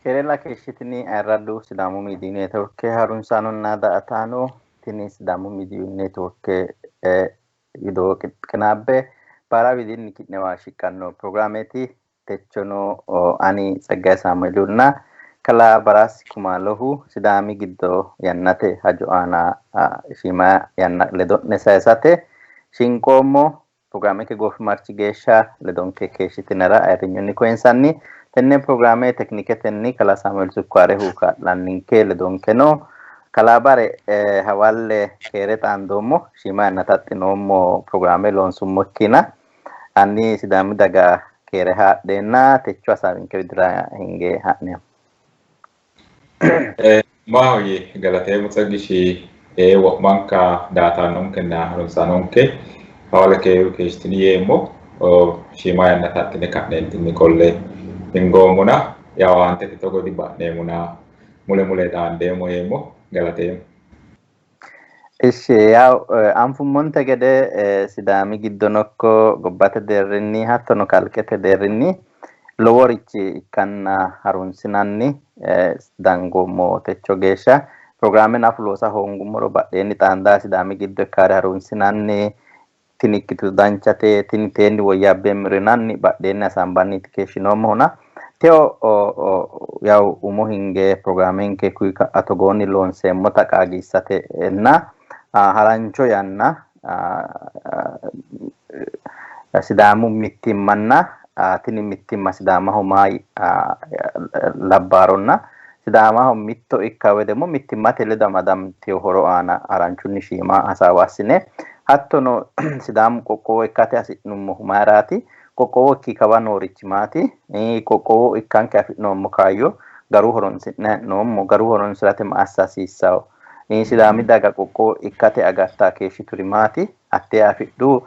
Keerella keeshshitini ayirraddu Sidaamu Miidiyu Neetworke harunsaanonna daa''ataano, tini Sidaamu Miidiyu Neetworke widoo qinaabbe baara widinni ki'newa shiqqanno pirogiraameeti. Techono ani Tseggaye Saamueelihunna kalaa Baraasi Kumaalohu Sidaami giddo yannate hajo aana shiima yanna ledo'ne sayisate shinqoommo. Pirogiraameke goofimarchi geeshsha ledonke keeshshitinara ayirrinyunni koyinsanni. Tenne pirogiraame tekniketenni kalaa Saamueel Sukkaarehu kaa'lanninke ledonke no. Kalaa Bare, hawalle keere xaandoommo, shiima yanna taxxinoommo pirogiraame loonsummo ikkina hanni Sidaami daga keere haadheenna techo hasaawinke widira hinge ha'neemmo. Maahoyye, galateemmo Tsagishi, wo'manka daatanonkenna harunsanonke hawalle keeru keeshshitini yeemmo. Shiima yanna taxxine ka'neentinni qolle hingoommona yawo aantete togo diba'neemmona mule mule xaandeemmo yeemmo, galateemmo. Ishi, yaw anfummonte gede Sidaami giddono ikko gobbate deerrinni hattono kalqete deerrinni loworichi ikkanna harunsinanni dangoommo techo geeshsha. Pirogiraame nafu loosa hoongummoro badheenni xaandaa Sidaami giddo ikkaare harunsinanni, tini ikkitu danchate, tini teenni woyyaabbeemmero yinanni badheenni hasaambanniiti keeshshinoommohuna teo yaw umo hinge pirogiraamenke kuyi ka'a togoonni loonseemmota qaagiissatenna harancho yanna Sidaamu mittimmanna tini mittimma Sidaamaho maa labbaaronna Sidaamaho mitto ikka woy ደግሞ mittimmate ledo amadamtino horo aana haranchunni shiima hasaawa assine, hattono Sidaamu qoqqowo ikkate hasi'nummohu mayiraati, qoqqowo ikki kawa noorichi maati, qoqqowo ikkanke afi'noommo kaayyo garu horonsi'ne noommo, garu horonsi'rate ma assa hasiissawo, Sidaami daga qoqqowo ikkate agartaa keeshshituri maati, hattee afidhu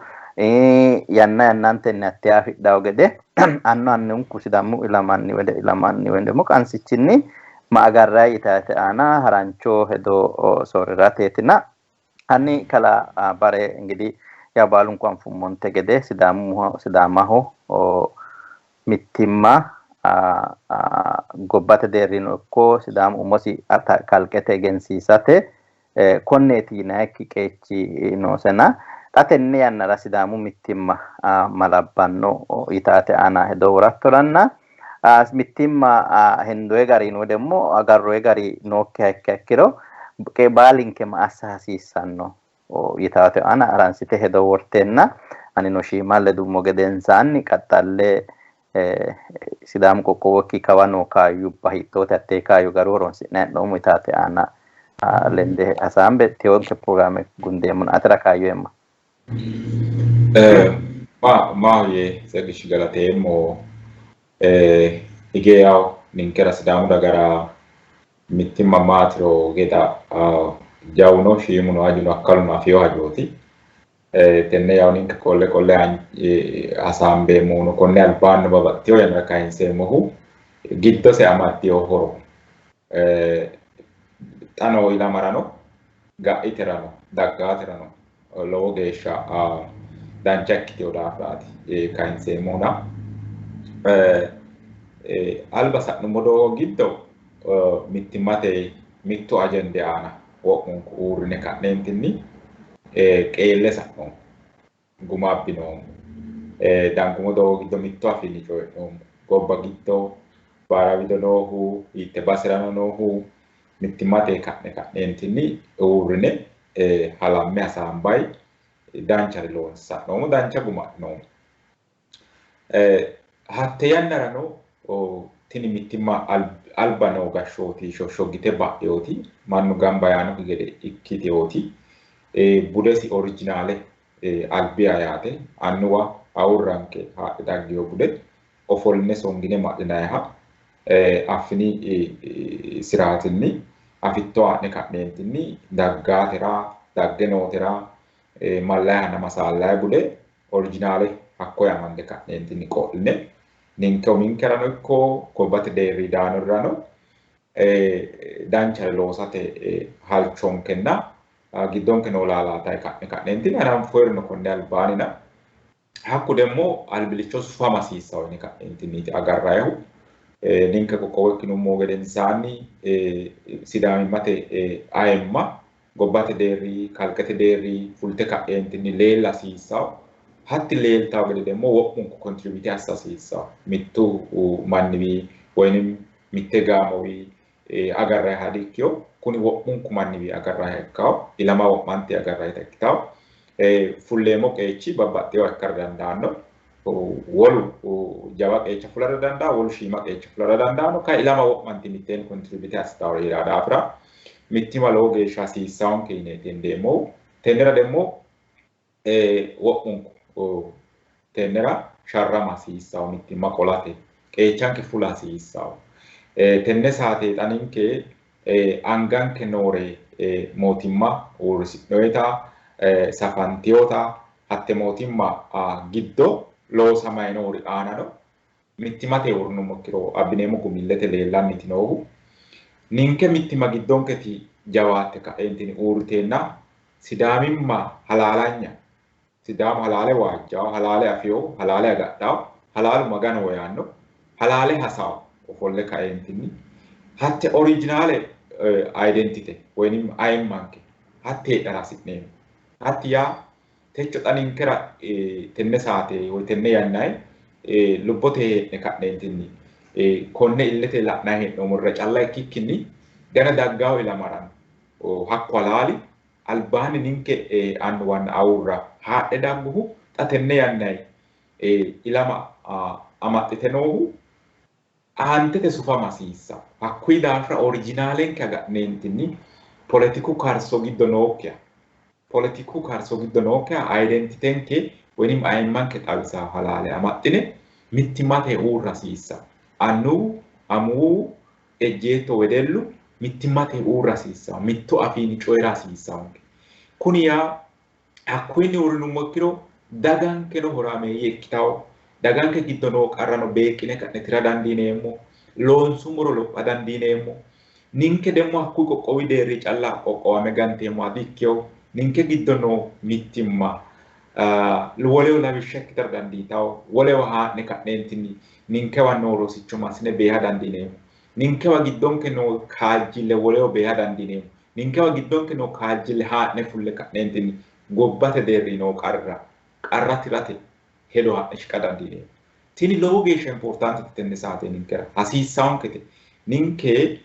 yanna yannantenni hattee afidhawo gede annu annunku Sidaamu ilamanni wede ilamanni woy ደግሞ qansichinni ma agarrayi yitaate aana harancho hedo soorrirateetina hanni kalaa Bare, እንግዲህ ያው baalunku anfummonte gede Sidaamaho mittimma gobbate deerrino ikko Sidaamu umosi kalqete egensiisate konneeti yinayikki qeechi noosena, xa tenne yannara Sidaamu mittimma malabbanno yitaate aana hedo worattoranna mittimma hendoye gari no ደግሞ agarroye gari nookkiha ikkiha ikkiro baalinke ma assa hasiissanno yitaate aana haransite hedo worteenna anino shiima ledummo gedensaanni qaxxalle Sidaamu qoqqowo ikki kawa noo kaayyubba hiittoote, hattee kaayyo garu horonsi'ne hee'noommo yitaate aana lende hasaambe teyoonke pirogiraame gundeemmona atera kaayyo eemma. Maahoyye Tsegish, galateemmo. Hige yaw ninkera Sidaamu dagara mittimma maatiro geda jawuno shiimuno ajuno akkaluno afiyo hajooti. Tenne yaw ninke qolle qolle hasaambeemmohuno konne albaanno babbaxxitewo yannara kayinseemmohu giddose amaddino horo xa noo ilamarano ga'iterano daggaaterano lowo geeshsha dancha ikkitewo daafiraati kayinseemmohuna, alba sa'nummo doogo giddo mittimmate mittu ajende aana wo'munku uurrine ka'neentinni qeelle sa'noommo, guma abbinoommo. Dangumo doogo giddo mittu afiinni coyi'noommo, gobba giddo baara wido noohu hiitte baserano noohu mittimmate ka'ne ka'neentinni uurrine halamme hasaambayi danchare loonse sa'noommo, dancha guma adhinoommo. Hatte yannarano tini mittimma alba noo gashshooti shoshshoggite ba'eyooti, mannu gamba yaanokki gede ikkiteyooti, budesi originale albiya yaate annuwa awurranke haadhe daggeyo bude ofolline songine ma'linayiha affini siraatinni afitto haa'ne ka'neentinni daggaatera dagge nootera mallayihanna masaallayi bude originale hakkoye amande ka'neentinni qo'line ninke uminkerano ikko gobbate deerri daanorano danchare loosate halchonkenna giddonke noo laalaatayi ka'ne ka'neentinni hananfoyirino konne albaanina hakku demmo albilicho sufama hasiissawo yine ka'neentinniiti agarrayihu. Ninke qoqqowo ikkinummo gedensaanni sidaamimmate ayimma gobbate deerri kalqete deerri fulte ka'eentinni leella hasiissawo. Hatti leeltawo gede demmo wo'munku contribute assa hasiissawo. Mittu manniwi woynim mitte gaamowi agarrayiha di-ikkiyo. Kuni wo'munku manniwi agarrayiha ikkawo. Ilama wo'manti agarrayita ikkitawo. Fulleemmo qeechi babbaxxeyoha ikkara dandaanno. Wolu jawa qeecha fulara dandaanno, wolu shiima qeecha fulara dandaanno. Kayi ilama wo'manti mitteenni contribute assitawo heeraa daafira mittimma lowo geeshsha hasiissawonke yineeti hendeemmohu. Tennera demmo wo'munku tennera sharrama hasiissawo, mittimma qolate qeechanke fula hasiissawo. Tenne saate xa ninke anganke noore mootimma uurrisi'noyita safantiyota hatte mootimma giddo loosamay noori aanano mittimmate uurrinummo ikkiro abbineemmo gumillete leellanniti noohu. Ninke mittimma giddonketi jawaatte ka'eentinni uurriteenna sidaamimma halaalanya Sidaamu halaale waajjawo, halaale afiyo, halaale agadhawo, halaalu maganoho yaanno, halaale hasawo ofolle kaeentinni hatte originale identity woynim ayimmanke hatte heedhara hasi'neemmo. Hatti yaa techo xa ninkera tenne saate woy tenne yannayi lubbote hee'ne ka'neentinni konne illete la'nayi hee'noommorira calla ikkikkinni gana daggawo ilamarano hakku halaali albaanni ninke annuwanna awurra haadhe dagguhu xa tenne yannayi ilama amaxxite noohu aantete sufama hasiissa. Hakkuyi daafira originaalenke agadhineentinni poletiku karso giddo nookkiha poletiku karso giddo nookkiha identitenke woynim ayimmanke xawisa halaale amaxxine mittimmate uurra hasiissa. Annuwu, amuwu, ejjeetto wedellu mittimmate uurra hasiissawo, mittu afiinni coyi'ra hasiissawonke. Kuni yaa hakkuyinni uurrinummo ikkiro dagankeno horaameeyye ikkitawo, daganke giddo noo qarrano beeqqine ka'ne tira dandiineemmo, loonsummoro lopha dandiineemmo. Ninke demmo hakkuyi qoqqowi deerri calla qoqqowame ganteemmoha di-ikkiyo. Ninke giddo noo mittimma woleho lawishsha ikkitara dandiitawo, wolewa haa'ne ka'neentinni ninkewa noo rosicho massine beeha dandiineemmo. Ninkewa giddonke noo kaajjille woleho beeha dandiineemmo. Ninkewa giddonke noo kaajjille haa'ne fulle ka'neentinni gobbate deerri noo qarra qarra tirate hedo haa'ne shiqa dandiineemmo. Tini lowo geeshsha importantete tenne saate ninkera hasiissawonkete. Ninke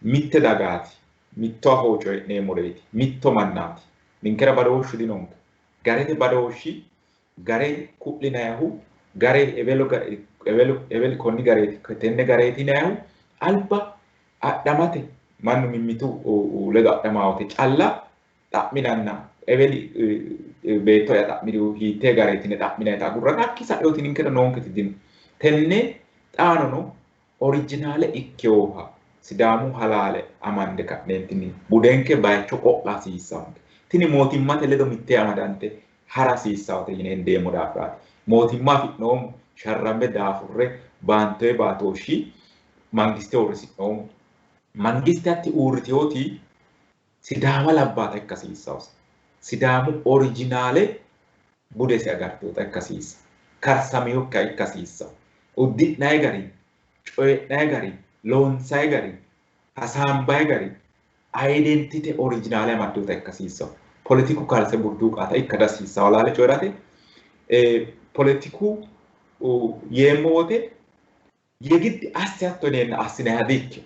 mitte dagaati, mitto afoo coyi'neemmoreeti, mitto mannaati. Ninkera badooshshu dinonke. Garete badooshshi gare ku'linayihu gare ebelo ebelo ebel konni gareeti tenne gareeti yinayihu alba adhamate mannu mimmitu ledo adhamawote calla xa'minanna ebeli beetto'ya xa'mirihu hiittee gareeti yine xa'minayita agurranna hakki sa'eoti ninkera noonketi dino. Tenne xaanono originale ikkewoha Sidaamu halaale amande ka'neentinni budenke bayicho qo'la hasiissawonke. Tini mootimmate ledo mittee amadante hara hasiissawote yine hendeemmo daafiraati. Mootimma afi'noommo, sharramme daafurre baantoye baatooshshi mangiste uurrisi'noommo. Mangiste hatti uurritewoti Sidaama labbaata ikka hasiissawose. Sidaamu originale budesi agartewota ikka hasiissa. Karsameyokkiha ikka hasiissawo. Uddi'nayi gari, coyi'nayi gari, loonsayi gari, hasaambayi gari identite originale amaddewota ikka hasiissawo. Poletiku karse burduuqaata ikka dihasiissawo. Halaale coyi'rate poletiku yeemmo wote yegiddi assi hatto yineenna assinayiha di-ikkino.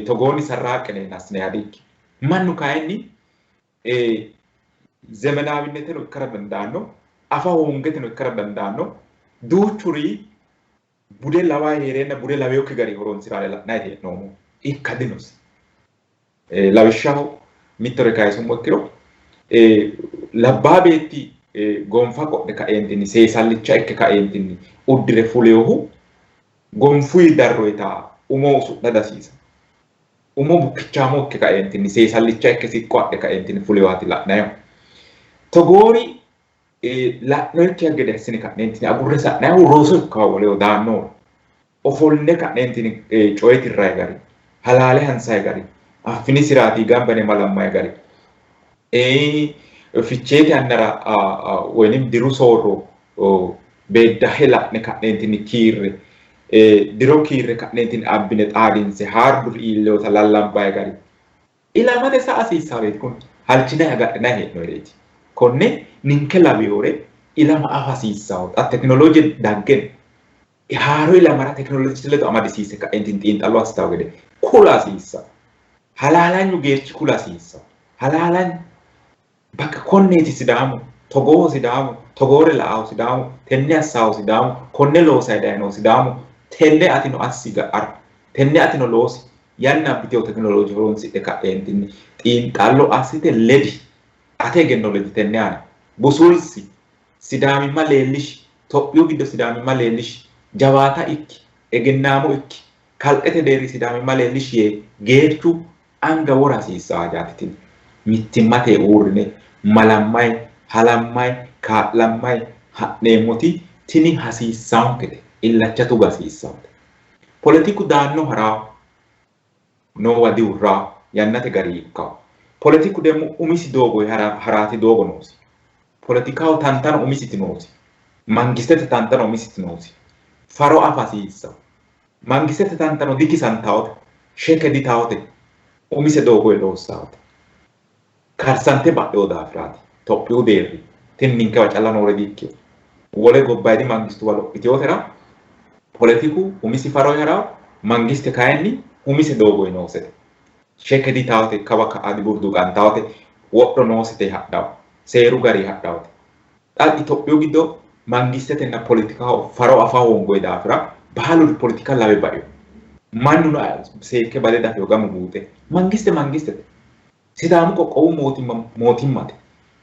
Togoonni sarraaqqineenna assinayiha di-ikkino. Mannu kayinni zemenaawineteno ikkara dandaanno, afa hoongeteno ikkara dandaanno, duuchuri bude lawayi hee'reenna bude laweyokki gari horonsi'raale la'nayi hee'noommo. Ikka dinosi. Lawishshaho mittore kayisummo ikkiro labbaa beetti gonfa qodhe kaeentinni seesallicha ikke kaeentinni uddire fuleyohu gonfuyi darroyita umo usudha dasiisa. Umo bukkichaamo ikke kaeentinni seesallicha ikke siqqo adhe kaeentinni fuleyohaati la'nayihu. Togoori la'noyikkiha gede assine ka'neentinni agurre sa'nayihu roso ikkawo woleho daannohura. Ofolle ka'neentinni coye tirrayi gari, halaale hansayi gari, affini siraati gamba yine malammayi gari, ficheete yannara woynim diru soorro beeddahe la'ne ka'neentinni kiirre Diro kiirre ka'neentinni abbine xaadinse haarduri iilleota lallambayi gari ilamate sa hasiissaareeti kun halchinayi agadhinayi hee'noyireeti. Konne ninke lawiyore ilama afa hasiissawo. Xa tekinolooje dagge haaro ilamara tekinoloojete ledo amadisiisse ka'eentinni xiinxallo assitawo gede kula hasiissawo. Halaalanyu geerchi kula hasiissawo. Halaalanyu bakka konneeti Sidaamu, togooho Sidaamu, togoore la'aho Sidaamu, tenne assaaho Sidaamu, konne loosayi dayinoho Sidaamu, tenne atino assi ga'ara, tenne atino loosi, yanna abbitewo tekinolooje horonsidhe ka'eentinni xiinxallo assite ledi, ate egenno ledi tenne aana busulsi, Sidaamimma leellishi, Tophiyu giddo Sidaamimma leellishi, jawaata ikki, egennaamo ikki, kalqete deerri Sidaamimma leellishi yee geerchu anga wora hasiissawo hajaati tini. Mittimmate uurrine malammayi, halammayi, kaa'lammayi ha'neemmoti tini hasiissaankete, illacha tuga hasiissawote. Poletiku daanno harawo, noowa diurrawo, yannate gari ikkawo. Poletiku demmo umisi doogo haraati doogo noosi. Poletikaho tantano umisiti noosi. Mangistete tantano umisiti noosi. Faro afa hasiissawo. Mangistete tantano dikisantawote, sheke ditawote, umise doogoyi loossawote. Karsante ba'ewo daafiraati Tophiyu deerri tini ninkewa calla noore di ikkino. Wole gobbayidi mangistuwa lophitewotera poletiku umisi faroyi harawo, mangiste kayinni umise doogoyi noosete. Sheke ditawote, kawa ka'a diburduuqantawote, wodho noosete hadhawo, seeru gari hadhawote. Xa Itophiyu giddo mangistetenna poletikaho faro afa hoongoyi daafira baaluri poletika lawe baino. Mannuno seekke bade dafino gamu buuxe. Mangiste mangistete. Sidaamu qoqqowu mootimma mootimmate.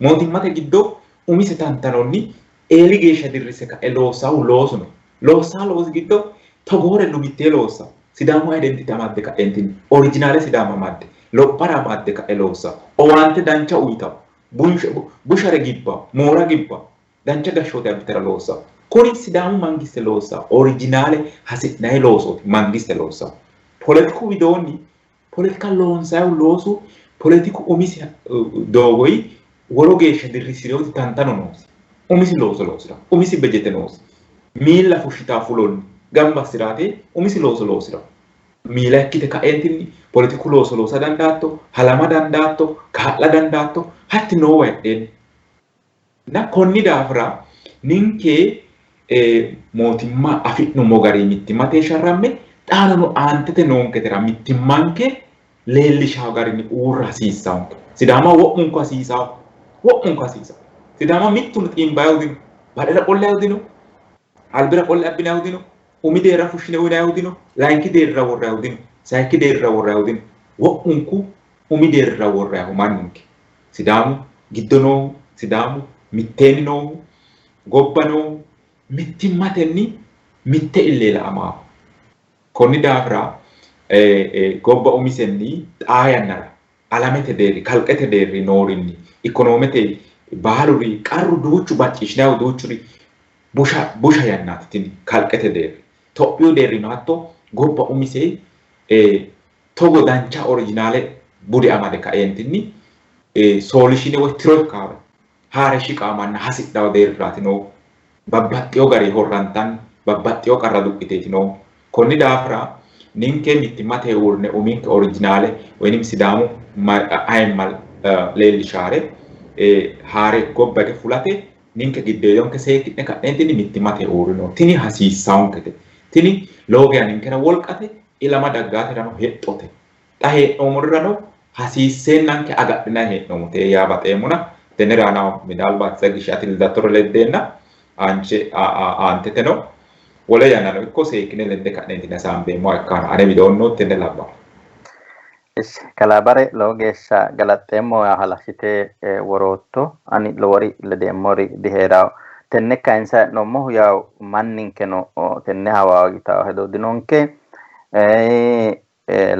Mootimmate giddo umise tantanonni eeli geeshsha dirrisse ka'e loossahu loosu no. Loossaa loosi giddo togoore lumittee loossa. Sidaamu identity amadde ka'entinni originale Sidaama amadde lophara amadde ka'e loossa. Owaante dancha uyitawo. Bushare gibba, moora gibba, dancha gashshoote abbitara loossa. Kuni Sidaamu mangiste loossa originale hasi'nayi loosooti mangiste loossa. Poletiku widoonni poletika loonsayihu loosu poletiku umisi doogoyi woro geeshsha dirrisireoti tantano noosi. Umisi looso loosira, umisi bejete noosi. Miilla fushshitaa fulonni gamba assiraate umisi looso loosira. Miila ikkite ka'eentinni poletiku looso loosa dandaatto, halama dandaatto, kaa'la dandaatto, hatti noowa heedheenna. Na konni daafira ninke mootimma afi'nummo gari mittimmate sharramme xaanono aantete noonketera mittimmanke leellishawo garinni uurra hasiissaanke. Sidaama wo'munku hasiisawo, wo'munku hasiisawo. Sidaama mittuno xiimbayihu dino, badhera qollayihu dino, albira qolle abbinayihu dino, umi deerra fushshine uyinayihu dino, layinki deerra worrayihu dino, sayikki deerra worrayihu dino. Wo'munku umi deerra worrayihu manninke. Sidaamu giddo noohu, Sidaamu mitteenni noohu, gobba noohu, mittimmatenni mitte illee la'amaahu. Konni daafira gobba umisenni xaa yannara alamete deerri, kalqete deerri noorinni ikonoomete baaluri qarru duuchu macciishshinayihu duuchuri busha busha yannaati tini kalqete deerri. Tophiyu deerrino hatto gobba umise togo dancha originale bude amade kaeentinni soolishine woy tiro ikkaare haare shiqaa manna hasidhawo deerraati noohu. Babbaxxewo gari horrantanni babbaxxewo qarra duqqiteeti noohu. Konni daafira ninke mittimmate uurrine uminke originale woyinim Sidaamu ayimma leellishaare haare gobba hige fulate ninke giddeeyonke seekki'ne ka'neentinni mittimmate uurrino. Tini hasiissaankete. Tini lowo geya ninkera wolqate, ilama daggaaterano hexxote. Xa hee'noommorirano hasiisseennanke agadhinanni hee'noommote yaa baxeemmona tennera aana minaalbaat tsegish ati ledattore leddeenna aanche aanteteno wole yannano ikko seekkine lende ka'neentinni hasaambeemmoha ikkanno. Ane widoonnino tenne labbanno. Ishi kalaa Bare lowo geeshsha galaxxeemmo halashshite worootto. Ani lowori ledeemmori dihee'rawo. Tenne kayinsa hee'noommohu yawu manninkeno tenne hawawo yitawo hedo dinonke.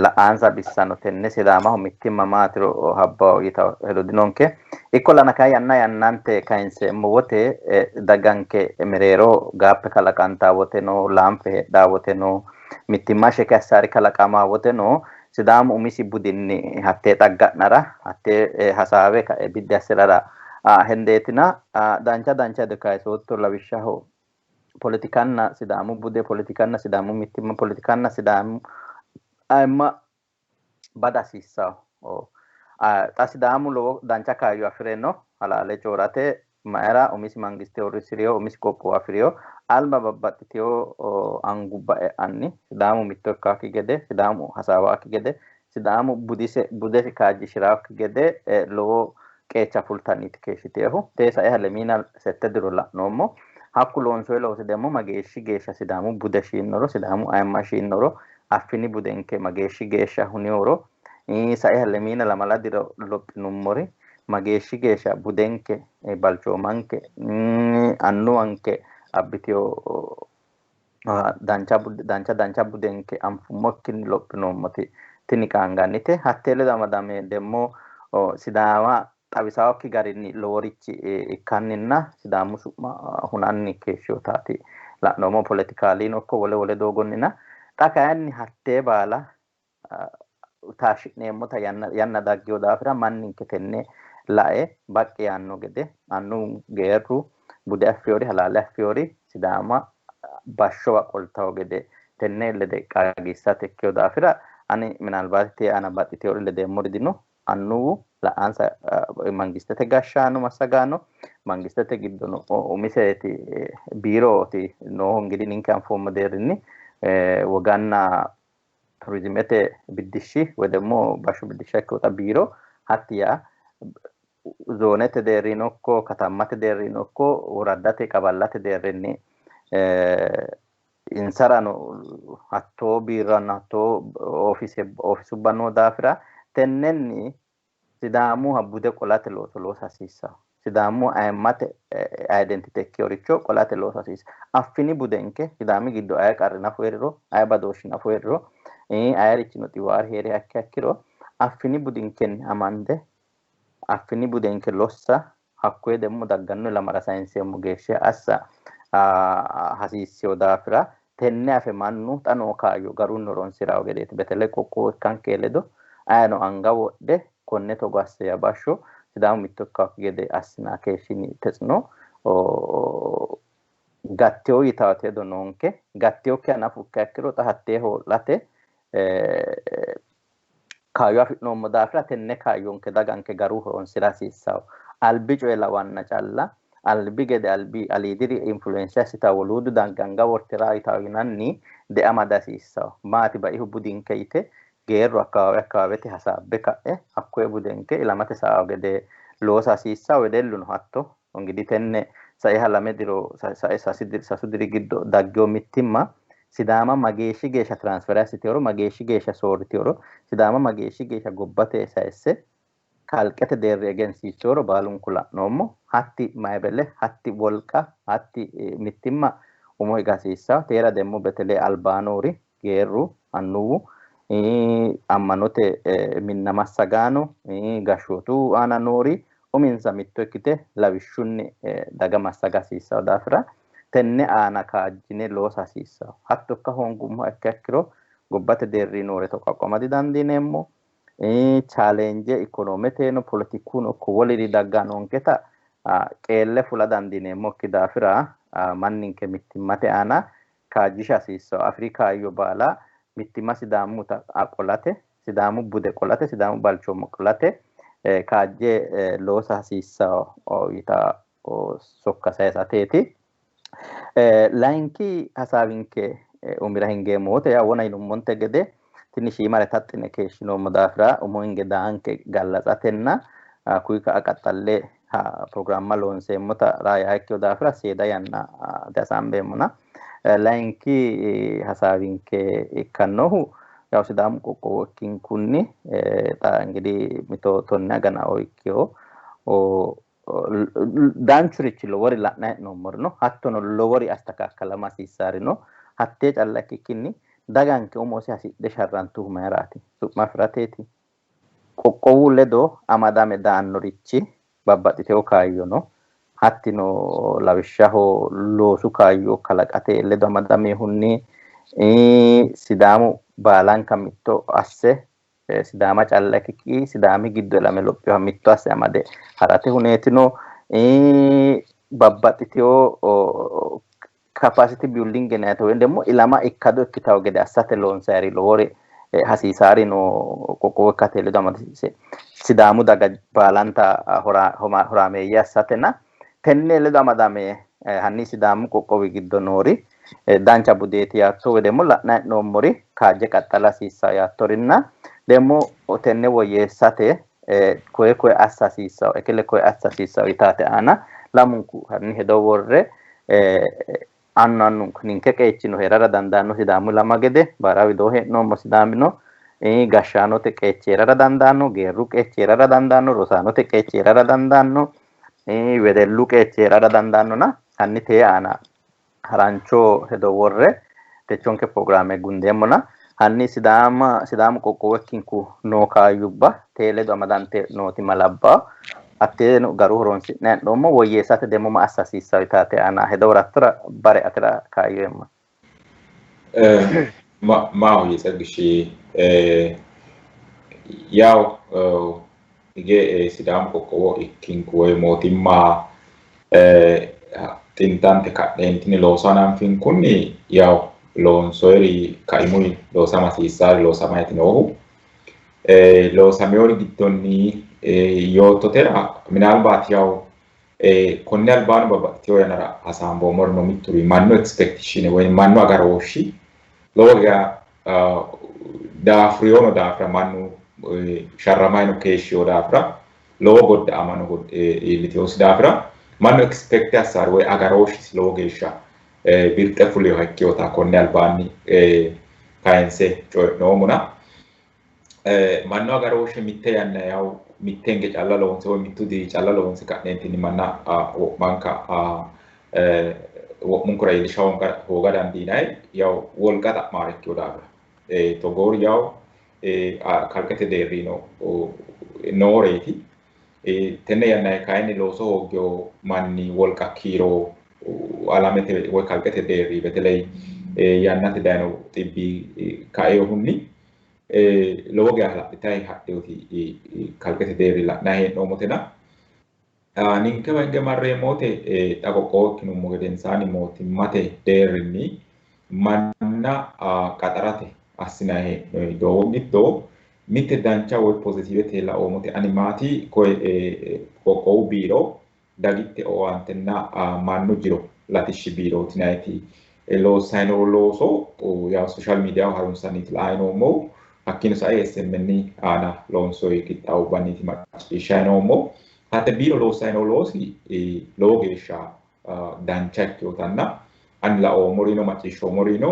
La''ansa bissano tenne Sidaamaho mittimma maatiro habbawo yitawo hedo dinonke. Ikkollana kayi yanna yannante kayinseemmo wote daganke mereero gaappe kalaqantaa wote no, laanfe heedhaa wote no, mittimma sheke assaari kalaqamaa wote no, Sidaamu umisi budinni hattee xagga'nara hattee hasaawe kae biddi assi'rara hendeetina dancha dancha hedo kayisootto. Lawishshaho Politikanna Sidaamu bude, politikanna Sidaamu mittimma, politikanna Sidaamu ayimma bada hasiissawo. Xa Sidaamu lowo dancha kaayyo afi're no halaale coorate mayra umisi mangiste uurrisi'riyo, umisi qoqqowo afi'riyo, alba babbaxxiteyo angubba e'anni Sidaamu mitto ikkaakki gede, Sidaamu hasaawaakki gede, Sidaamu budise budesi kaajjishiraakki gede lowo qeecha fultanniiti keeshshiteehu. Tee saiha lemiina sette diro la'noommo. Hakku loonsoyi loosi demmo mageeshshi geeshsha Sidaamu bude shiinnoro, Sidaamu ayimma shiinnoro, affini budenke mageeshshi geeshsha huniyoro, saiha lemiina lamala diro lophinummori mageeshshi geeshsha budenke, balchoomanke, annuwanke abbiteyo dancha dancha dancha budenke anfummokkinni lophinoommoti tini qaangannite. Hattee ledo amadame demmo Sidaama xawisaawokki garinni loworichi ikkanninna Sidaamu su'ma hunanni keeshshiyotaati la'noommo poletikaalino ikko wole wole doogonnina. Xa kayinni hattee baala taashshi'neemmota yanna daggeyo daafira manninke tenne lae baqqi yaanno gede annu geerru bude affiyori halaale affiyori Sidaama bashshowa qoltawo gede tenne lede qaagiissate ikkeyo daafira ani minalbaati tee aana baxxiteyoori ledeemmori dino. Annuwu la''ansa mangistete gashshaano massagaano mangistete giddono umiseti biirooti noohu ingidihi ninke anfoommo deerrinni woganna turizimete biddishshi woy ደግሞ bashshu biddishsha ikkewota biiro hatti yaa zoonete deerrino ikko katammate deerrino ikko woraddate qaballate deerrinni insarano hattoo biirranna hattoo ofisubba noo daafira tennenni Sidaamuha bude qolate looso loosa hasiissanno. Sidaamu ayimmate identity ikkeworicho qolate loosa hasiissanno. Affini budenke Sidaami giddo aye qarri nafu heeriro, aye badooshshi nafu heeriro, ayerichino xiwaari heeriha ikkiha ikkiro affini budinkenni amande affini budenke lossa hakkoye demmo dagganno ilamara sayinseemmo geeshsha assa hasiisseyo daafira tenne afe mannu xa noo kaayyo garunni horonsirawo gedeeti. Betele qoqqowo ikkanke ledo ayeno anga wodhe konne togo asse yaa bashsho Sidaamu mitto ikkawokki gede assina keeshshini tetsino gatteyo yitaate hedo noonke. Gatteyokkiha nafu ikkiha ikkiro xa hattee hoo'late kaayyo afi'noommo daafira tenne kaayyonke daganke garu horonsira hasiissawo. Albi coye lawanna calla albi gede albi aliidiri influensa assitawo woluudu danganga wortira yitawo yinanni deama dihasiissawo. Maati baihu budinke yite geerru akkawaawe akkawaawete hasaabbe ka'e hakkoye budenke ilamate sa'awo gede loosa hasiissawo. Wedelluno hatto ingidihi tenne saiha lame diro sae sasu diri giddo daggeyo mittimma Sidaama mageeshshi geeshsha transfer assiteyoro, mageeshshi geeshsha soorriteyoro, Sidaama mageeshshi geeshsha gobbate sayisse kalqete deerri egensiisseyoro baalunku la'noommo. Hatti maybele, hatti wolqa, hatti mittimma umo higa hasiissawo. Teera demmo betele albaanoori geerru annuwu ammanote minna massagaano gashshootu aana noori uminsa mitto ikkite lawishshunni daga massaga hasiissawo daafira tenne aana kaajjine loosa hasiissawo. Hatto ikka hoongummoha ikkiha ikkiro gobbate deerri noore toqaqqoma didandiineemmo. Challenge ikonometeno politikuno ikko woliri dagga noonketa qeelle fula dandiineemmokki daafira manninke mittimmate aana kaajjisha hasiissawo. Afrika hayyo baala mittimma Sidaamuta qolate, Sidaamu bude qolate, Sidaamu balchooma qolate kaajje loosa hasiissawo yita sokka sayisateeti. Layinki hasaawinke umira hingeemmo wote yaa wona yinummonte gede tini shiimare taxxine keeshshinoommo daafira umo hinge daanke gallatsatenna kuyi ka'a qaxxalle programma loonseemmota raa ikkeyo daafira seeda yanna dihasaambeemmona. Layinki hasaawinke ikkannohu yaw Sidaamu qoqqowo ikkinkunni xa ingidihi mito 10 agana ikkeyo danchurichi lowori la'nayi hee'noommori no, hattono lowori astakakkalama hasiissaari no. Hattee calla ikkikkinni daganke umose hasidhe sharrantuhu mayiraati? Su'ma afirateeti? Qoqqowu ledo amadame daannorichi babbaxxiteyo kaayyo no. Hattino lawishshaho loosu kaayyo kalaqate ledo amadamehunni Sidaamu baalanka mitto asse Sidaama calla ikkikki Sidaami giddo ilame lophiyoha mitto asse amade harate huneetino. Babbaxxiteyo Capacity building yinayte woy ደግሞ ilama ikkado ikkitawo gede assate loonsayri lowori hasiisaari no qoqqowo ikkate ledo amadisiise Sidaamu daga baalanta horaameeyye assatena tenne ledo amadame hanni Sidaamu qoqqowi giddo noori dancha budeeti yaatto woy ደግሞ la'nanni hee'noommori kaajje qaxxala hasiissawo yaattorinna ደግሞ tenne woyyeessate koye koye assa hasiissawo ekele koye assa hasiissawo yitaate aana lamunku hanni hedo worre annu annunku ninke qeechino heerara dandaanno Sidaamu ilama gede baara widoo hee'noommo Sidaamino gashshaanote qeechi heerara dandaanno, geerru qeechi heerara dandaanno, rosaanote qeechi heerara dandaanno, wedellu qeechi heerara dandaannona hanni tee aana harancho hedo worre techonke pirogiraame gundeemmona hanni Sidaama Sidaamu qoqqowo ikkinku noo kaayyubba tee ledo amadante nooti malabbawo hatteeno garu horonsi'ne hee'noommo woyyeessate demmo ma assa hasiissawo yitaate aana hedo worattora bare atera kaayyo eemmo. Maahoyye Tsaggish, yaw hige Sidaamu qoqqowo ikkinku woy mootimma xintante ka'neentinni looso hananfinkunni yaw loonsoyiri kaimuyi loosama hasiissaari loosamayti noohu. Loosamewori giddonni yoottotera minaalbaati yaw konni albaanni babbaxxitewo yannara hasaamboommori no mitturi mannu expectation woy mannu agarooshshi lowo geya daafuriyono daafira mannu sharramayino keeshshiyo daafira lowo godda''amano iillitewosi daafira mannu expect assaari woy agarooshshisi lowo geeshsha birxe fuliyoha ikkeyota konni albaanni kayinse coyi'noommona mannu agarooshshe mitte yanna yaw mitte hinge calla loonse woy mittu diri calla loonse ka'neentinni manna wo'manka wo'munkura iillisha hooga dandiinanni yaw wolqa xa'maare ikkiyo daafira togoori yaw kalqete deerrino nooreeti. Tenne yannanni kayinni looso hooggewo manni wolqa kiiro alamete woy kalqete deerri beteley yannate dayino xibbi kaeyohunni lowo geya hala'litayi hadhewoti kalqete deerri la'nayi hee'noommotena ninkewa hinge marreemmo wote xa qoqqowo ikkinummo gedensaanni mootimmate deerrinni manna qaxarate assinanni hee'noyi doogo giddo mitte dancha woy pozitiivete laoommote ani maati koye qoqqowu biiro dagitte owaantenna mannu jiro latishshi biirooti yinanniti loossanni noo looso yaw social miidiyaho harunsanniiti la''anni noommohu. Hakkiino sae SMN aana loonsoyi qixxaawubbanniiti macciishshanni noommohu. Hatte biiro loossanni noo loosi lowo geeshsha dancha ikkeyotanna ani laoommorino macciishshoommorino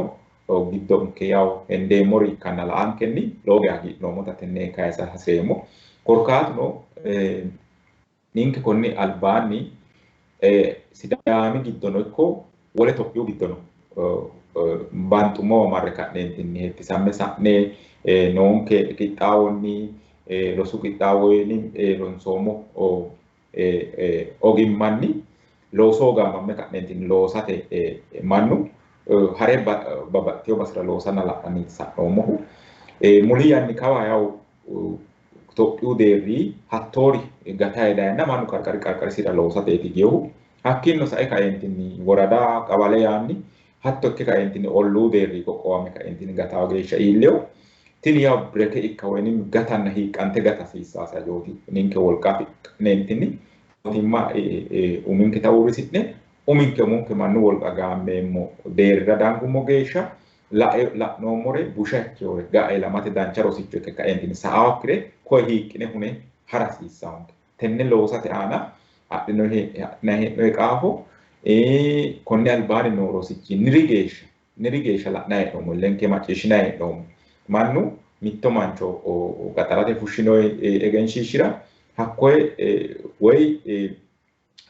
giddonke yaw hendeemmori ikkanna la''ankenni lowo geeshsha hagiidhinoommota tenne kayisa hasireemmo. Korkaatuno ninke konni albaanni Sidaami giddono ikko wole Tophiyu giddono banxummowa marre ka'neentinni hettisamme sa'ne noonke qixxaawonni rosu qixxaawonni ronsoommo ogimmanni loosoho gaamamme ka'neentinni loosate mannu hare babbaxxitewo basera loosanna la'nanniiti sa'noommohu. Muli yanni kawa yaw Tophiyu deerri hattoori gatayi dayeenna mannu qarqari qarqarisira loosateeti giyohu. Hakkiinno sae kaeentinni worada qawale yaanni hatto ikke kaeentinni olluu deerri qoqqowame kaeentinni gatawo geeshsha iilleyo. Tini yaw bireke ikka woyinim gatanna hiiqqante gata hasiissaase hajooti. Ninke wolqa afi'neentinni mootimma uminketa uurrisi'ne uminke umonke mannu wolqa gaammeemmo deerrira dangummo geeshsha la'noommore busha ikkewore ga'a ilamate dancha rosicho ikke kaeentinni sa'awokkire koye hiiqqine hune hara hasiissaonke. Tenne loosate aana adhinoyi hee'noyi qaafo konni albaanni noo rosichi niri geeshsha niri geeshsha la'nayi hee'noommo illenke macciishshinayi hee'noommo. Mannu mitto mancho qaxarate fushshinoyi egenshiishshira hakkoye woy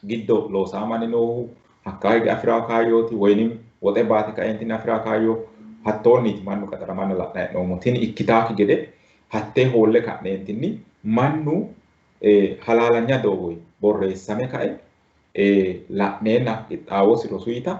giddo loosaa manni noohu hakkaa hige afi'raa kaayyooti woyinim woxe baate kaeentinni afi'raa kaayyo hattoonniiti mannu qaxaramanna la'nayi hee'noommo. Tini ikkitaakki gede hattee hoolle ka'neentinni mannu halaalanya doogoyi borreessame kae la'neenna qixxaawosi rosuyita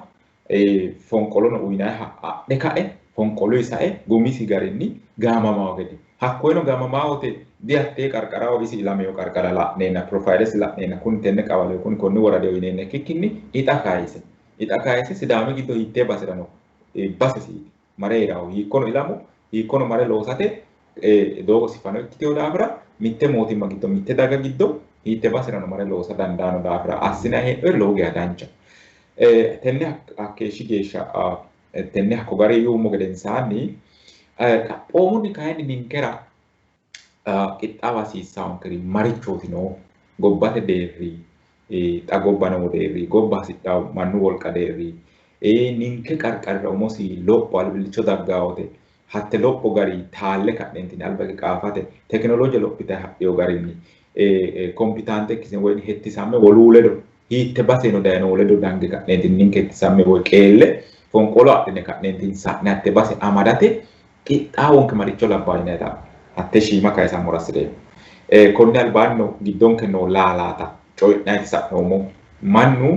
fonqolono uyinayiha adhe kae fonqoluyi sae gumisi garinni gaamamawo gede hakkoyeno gaamamawo wote dihattee qarqaraho isi ilameyo qarqara la'neenna profayilesi la'neenna kuni tenne qawaleyo kuni konni woradeyo yineenna ikkikkinni hixa kayise Hixa kayise Sidaami giddo hiittee basera no basesiiti mare heerawo hiikkono ilamo hiikkono mare loosate doogosi fano ikkitewo daafira mitte mootimma giddo mitte daga giddo hiitte baserano mare loosa dandaano daafira assinanni hee'noyeri lowo geeshsha dancha. Tenne hakkeeshshi geeshsha tenne hakko gari yuummo gedensaanni xaphoomunni kayinni ninkera qixxaawa hasiissaankeri marichooti noohu gobbate deerri xa gobba noo deerri gobba hasidhawo mannu wolqa deerri ninke qarqarira umosi lopho albillicho daggawote hatte lopho gari taalle ka'neentinni alba hige qaafate tekinolooje lophitayi hadhiyo garinni kompitaante ikkisine woyi hettisamme woluu ledo hiitte baseno dayinohu ledo dange ka'neentinni ninke hettisamme woyi qeelle fonqolo adhine ka'neentinni sa'ne hatte base amadate qixxaawonke maricho labbawo yinayita hatte shiima kayisammora hasireemmo. Konni albaanni no giddonke noo laalaata coyi'nayti sa'noommo. Mannu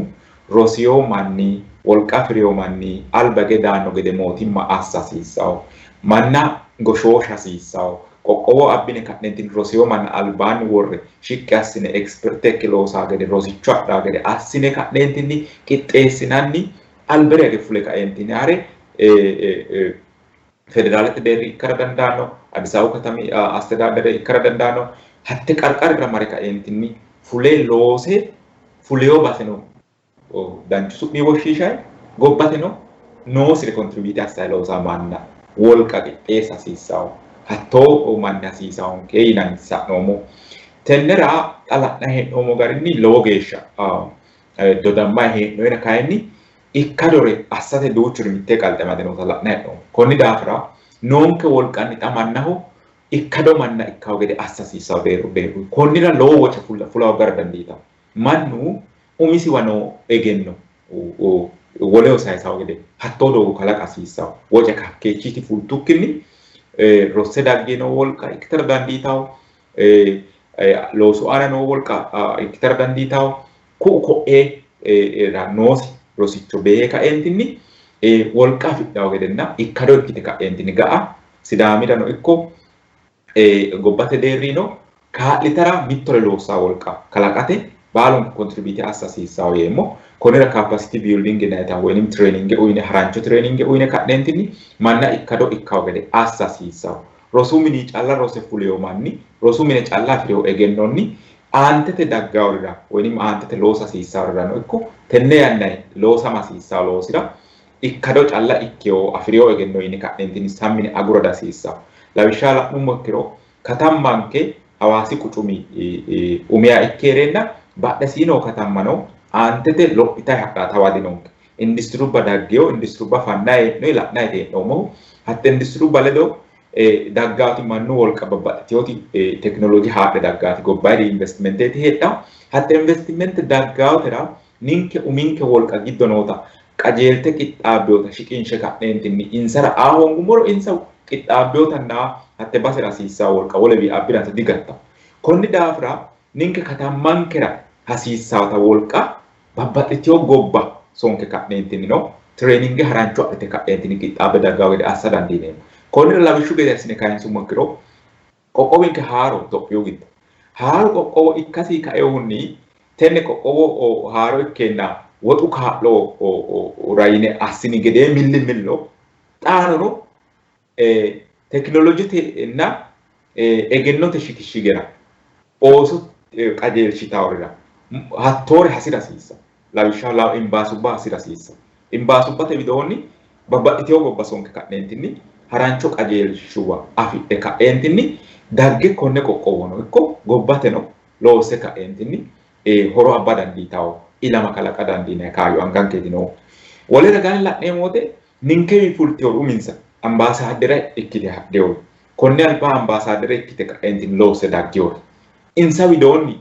rosiyo manni, wolqa afi'riyo manni alba hige daanno gede mootimma assa hasiissawo. Manna goshoosha hasiissawo. Qoqqowo abbine ka'neentinni rosiyo manna albaanni worre shiqqi assine eksperte ikke loosaa gede rosicho adhaa gede assine ka'neentinni qixxeessinanni albira hige fule kaeentinni ha're federaalete deerri ikkara dandaanno, Addis Ababu katami astedaaddere ikkara dandaanno. Hatte qarqarira mare kaeentinni fule loose fuleyo baseno danchu su'mi woshshiishayi gobbateno noosire kontribiite assayi loosaa manna wolqa qixxeessa hasiissawo. Hattoo manni hasiisawonke yinanni sa'noommo. Tennera xa la'nayi hee'noommo garinni lowo geeshsha dodammayi hee'noyina kayinni ikkadore assate duuchuri mittee qalxe amade noota la'nayi hee'noommo. Konni daafira noonke wolqanni xa mannaho ikkado manna ikkawo gede assa hasiissawo deerru deerru. Konnira lowo woce fula hoggara dandiitanno. Mannu umisiwa noo egenno woleho sayisawo gede hattoo doogo kalaqa hasiissawo. Woce hakkeechiti fultukkinni rosse daggino wolqa ikkitara dandiitawo, loosu aana noo wolqa ikkitara dandiitawo, ku'u ko'ee noosi rosicho beehe kaeentinni wolqa afidhawo gedenna ikkado ikkite ka'eentinni ga'a Sidaamirano ikko gobbate deerrino kaa'litara mittore loossaa wolqa kalaqate baalunku kontribiite assa hasiissawo yeemmo. Konnira capacity building yinayita woynim training uyine harancho training uyine ka'neentinni manna ikkado ikkawo gede assa hasiissawo. Rosu mini calla rose fuliyo manni rosu mine calla afi'riyo egennonni aantete daggaworira woynim aantete loosa hasiissaworirano ikko tenne yannay loosama hasiissawo loosira ikkado calla ikkewo afi'riyo egenno yine ka'neentinni sammine agura dihasiissawo. Lawishsha la'nummo ikkiro katammanke Hawaasi quchumi umiha ikke hee'reenna badhesii noo katammano aantete lophitayi hadhaa tawa dinonke. Industirubba daggewo, industirubba fannayi hee'noyi la'nayi hee'noommohu. Hatte industirubba ledo daggaati mannu wolqa babbaxxiteewoti tekinolooje haadhe daggaati gobbayidi investimenteeti heedhawo. Hatte investimente daggaawotera ninke uminke wolqa giddo noota qajeelte qixxaabbewota shiqinshe ka'neentinni insara aa hoongummoro insa qixxaabbewotannaa hatte basera hasiissanno wolqa wolewi abbiransa digattanno. Konni daafira ninke katammankera hasiissawota wolqa babbaxxitewo gobba sonke ka'neentinnino tireeninge harancho adhite ka'neentinni qixxaabbe daggawo gede assa dandiineemmo. Konnira lawishshu gede assine kayinsummo ikkiro qoqqowinke haaro Itophiyu giddo haaro qoqqowo ikkasi kainohunni tenne qoqqowo haaro ikkeenna woxu kaa'lo rayine assini gedee millimillo xaanono tekinoloojetenna egennote shiqishshi gara ooso qajeelshitaworira hattoore hasira hasiissanno. Lawishshaho lawo imbaasubba hasira hasiissanno. Imbaasubbate widoonni babbaxxitewo gobba sonke ka'neentinni harancho qajeelshuwa afidhe ka'eentinni dagge konne qoqqowono ikko gobbateno loosse ka'eentinni horo abba dandiitawo ilama kalaqa dandiinanni kaayyo angankeeti noohu. Wole ragaanni la'neemmo wote ninkewi fultewori uminsa ambaasaaddere ikkite hadhewori konne alba ambaasaaddere ikkite ka'eentinni loosse daggewori insa widoonni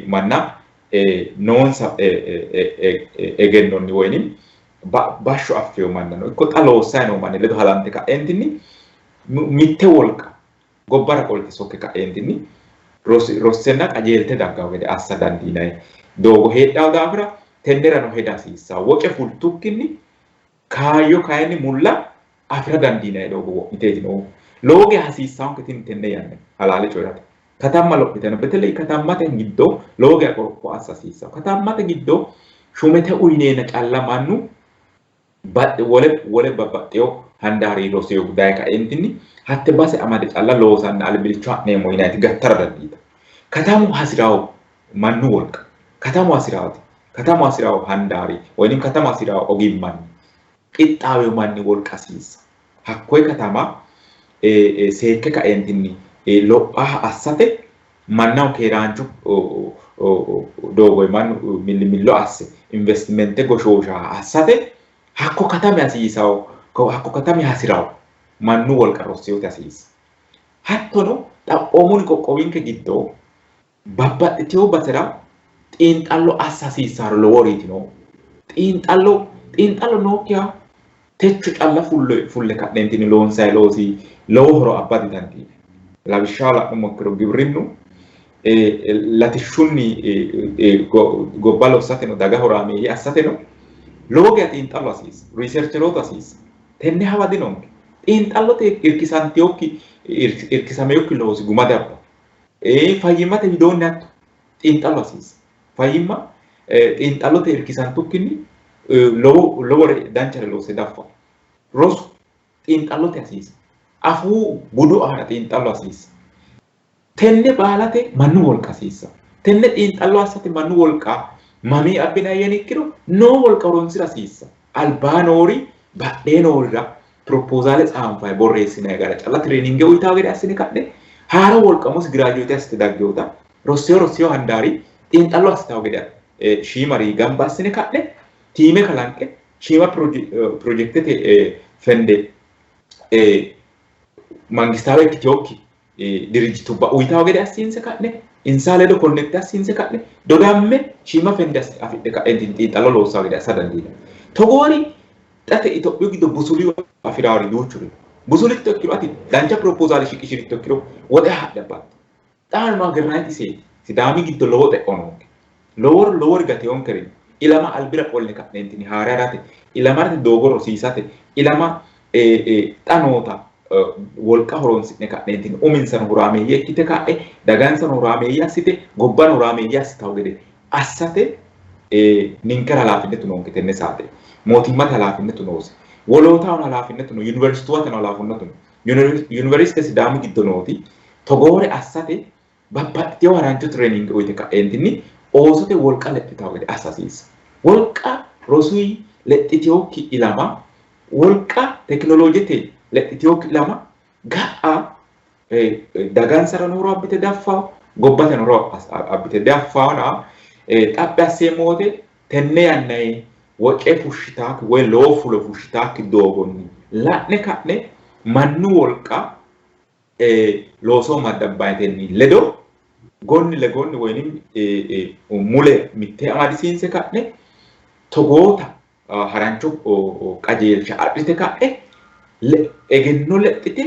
manna noonsa egennonni woynim bashsho affewo mannano ikko xa loossayi noo manni ledo halante ka'eentinni mitte wolqa gobbara qolte sokke ka'eentinni rossenna qajeelte daggawo gede assa dandiinanni doogo heedhawo daafira tennerano heda hasiissawo. Woce fultukkinni kaayyo kayinni mulla afi'ra dandiinanni doogo wo'miteeti noohu. Lowo geya hasiissawonke tini tenne yanna halaale coyi'rate. Katamma lophitano beteley katammate giddo lowo geya qoropho assa hasiissawo. Katammate giddo shumete uyineenna calla mannu Wole babbaxxeyo handaari rosiyo daye kaeentinni hatte base amade calla loosanna albilicho ha'neemmo yinayti gattara dandiita. Katamu hasirawo mannu wolqa, katamu hasirawoti, katamu hasirawo handaari woynim katamu hasirawo ogimmanni qixxaaweyo manni wolqa hasiissa. Hakkoye katama seekke kaeentinni lophaha assate mannaho keeraancho doogoy mannu millimillo asse investimente goshooshaha assate hakko katami hasiisawo, hakko katami hasirawo mannu wolqa rossiyote hasiissa. Hattono xaphoomunni qoqqowinke giddo babbaxxiteyo basera xiinxallo assa hasiissaro loworiiti no. Xiinxallo nookkiha techo calla fulle ka'neentinni loonsayi loosi lowo horo abba didandiinanni. Lawishshaho la'nummo ikkiro gibrinnu latishshunni gobba lossateno daga horaameeyye assateno lowo geya xiinxallo hasiissa, riisercherootu hasiissa. Tenne hawa dinonke. Xiinxallote irkisameyokki loosi guma dabba. Fayyimmate widoonni hatto xiinxallo hasiissa. Fayyimma xiinxallote irkisantukkinni lowore danchare loosse daffa. Rosu xiinxallote hasiisa. Afuu budu aana xiinxallo hasiissa. Tenne baalate mannu wolqa hasiissa. Tenne xiinxallo assate mannu wolqa mamii abbinanni yini ikkiro noo wolqa horonsira hasiissa. Albaa noori badhee noorira propozaale tsaanfayi borreessinayi gara calla tireeninge uyitawo gede assine ka'ne haaro wolqa umosi giraajuweete assite daggewota rossiyo handaari xiinxallo assitawo gede shiimari gamba assine ka'ne tiime kalanqe shiima pirojekitete fende mangistaawe ikkiteyokki dirijitubba uyitawo gede assiinse ka'ne insa ledo konnekte assiinse ka'ne dodamme shiima fende afidhe ka'entinni xiinxallo loossawo gede assa dandiinanni. Togoori xate Itophiyu giddo busuliyo afirawori duuchuri busulitto ikkiro ati dancha propozaale shiqishiritto ikkiro woxe haadhe abbatto. Xaano hagernayti iseeti. Sidaami giddo lowo xe'o noonke. Lowori gateyonkeri ilama albira qolle ka'neentinni haare harate, ilamate doogo rosiisate, ilama xa noota wolqa horonsi'ne ka'neentinni uminsano horaameeyye ikkite ka'e dagansano horaameeyye assite gobbano horaameeyye assitawo gede assate ninkera halaafinnetu noonke tenne saate. Mootimmate halaafinnetu noose. Wolootahono halaafinnetu no, yuniversituwateno halaafinnetu no. Yuniversite Sidaamu giddo nooti togoore assate babbaxxiteyo harancho training uyite ka'eentinni oosote wolqa lexxitawo gede assa hasiissa. Wolqa rosuyi lexxiteyokki ilama, wolqa tekinoloojete lexxiteyokki ilama ga'a dagansarano horo abbite daffawo, gobbateno horo abbite daffawona xaphi asseemmo wote tenne yannayi woce fushshitaakki woy lowo fulo fushshitaakki doogonni la'ne ka'ne mannu wolqa looso maddabbayetenni ledo gonni legonni woynim mule mitte amadisiinse ka'ne togoota harancho qajeelsha adhite ka'e egenno lexxite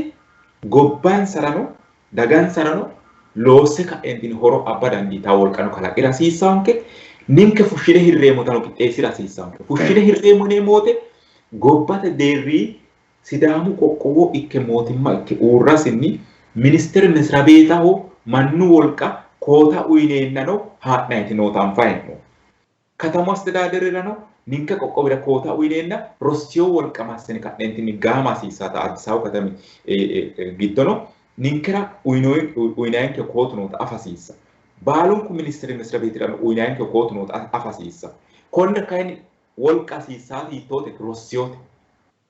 gobbansarano dagansarano loosse ka'entinni horo abba dandiitaa wolqano kalaqira hasiissanke. Ninke fushshine hirreemmotano qixxeessira hasiissanke. Fushshine hirreemmo yineemmo wote gobbate deerri Sidaamu qoqqowo ikke mootimma ikke uurrasinni ministere misrabeetaho mannu wolqa koota uyineennano haa'nayti noota anfayi hee'noommo. Katamu astedaadererano ninke qoqqowira koota uyineenna rossiyo wolqa massine ka'neentinni gaama hasiissata Addis Ababu katami giddono ninkera uyinayinke kootu noota afa hasiissa. Baalunku ministere misrabeetirano uyinayinke kootu noota afa hasiissa. Konnira kayinni wolqa hasiissaati hiittoote rossiyote.